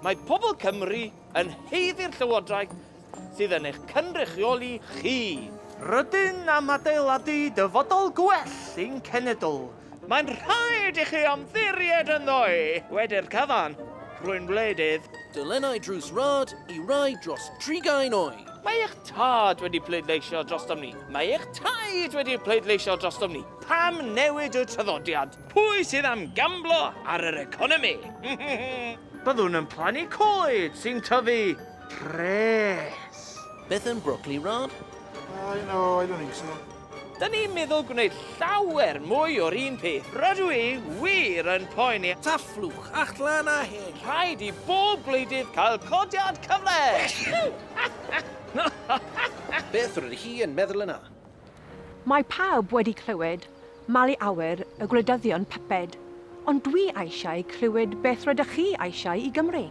Mae pobl Cymru yn haeddu'r llywodraeth sydd yn eich cynrychioli chi. Rydyn am adeiladu dyfodol gwell i'n cenedl. Mae'n rhaid i chi ymddiried ynddo i. Wedi'r cyfan, rwy'n wleidydd. Dolennau drws rhad i rai dros drigain oed. Mae eich tad wedi pleidleisio drostom ni. Mae eich taid wedi pleidleisio drostom ni. Pam newid y traddodiad? Pwy sydd am gamblo ar yr economi? Byddwn yn plannu coed sy'n tyfu pres. Beth am brocoli rhad? I know, I don't think so. Dyn ni'n meddwl gwneud llawer mwy o'r un peth. Rydw i wir yn poeni. Taflwch allan a hyn. Rhaid i bob gwleidydd cael codiad cyfle! Beth rydych chi yn meddwl yna? Mae pawb wedi clywed malu awyr y gwleidyddion pyped, ond dwi eisiau clywed beth rydych chi eisiau i Gymru.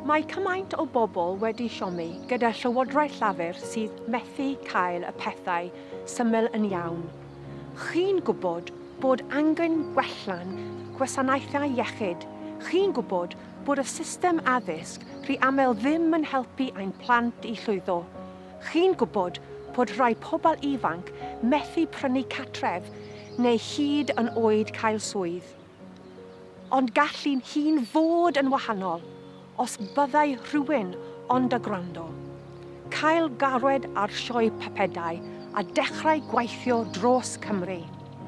Mae cymaint o bobl wedi siomi gyda Llywodraeth Llafur sydd methu cael y pethau syml yn iawn. Chi'n gwybod bod angen gwella'n gwasanaethau iechyd, chi'n gwybod bod y system addysg rhy aml ddim yn helpu ein plant i llwyddo, chi'n gwybod bod rhai pobl ifanc methu prynu cartref neu hyd yn oed cael swydd. Ond gall hyn fod yn wahanol os byddai rhywun ond a gwrando. Cael gwared ar sioe pypedau a dechrau gweithio dros Cymru.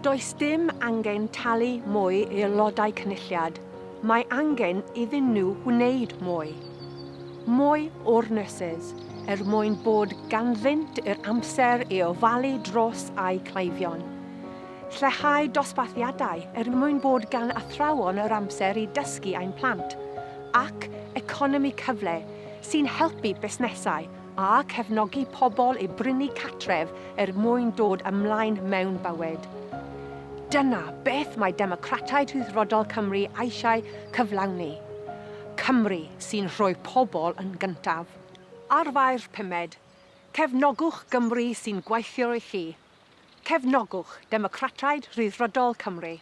Does dim angen talu mwy i aelodau cynulliad, mae angen iddyn nhw wneud mwy. Mwy o'r nyrsys, er mwyn bod ganddynt yr amser i ofalu dros eu cleifion. Lleihau dosbarthiadau er mwyn bod gan athrawon yr amser i dysgu ein plant, ac economi cyfle sy'n helpu busnesau a cefnogi pobl i brynu cartref er mwyn dod ymlaen mewn bywyd. Dyna beth mae Democratiaid Rhyddfrydol Cymru eisiau cyflawni. Cymru sy'n rhoi pobl yn gyntaf. Ar Fai'r pumed, cefnogwch Gymru sy'n gweithio i chi. Cefnogwch Democratiaid Rhyddfrydol Cymru.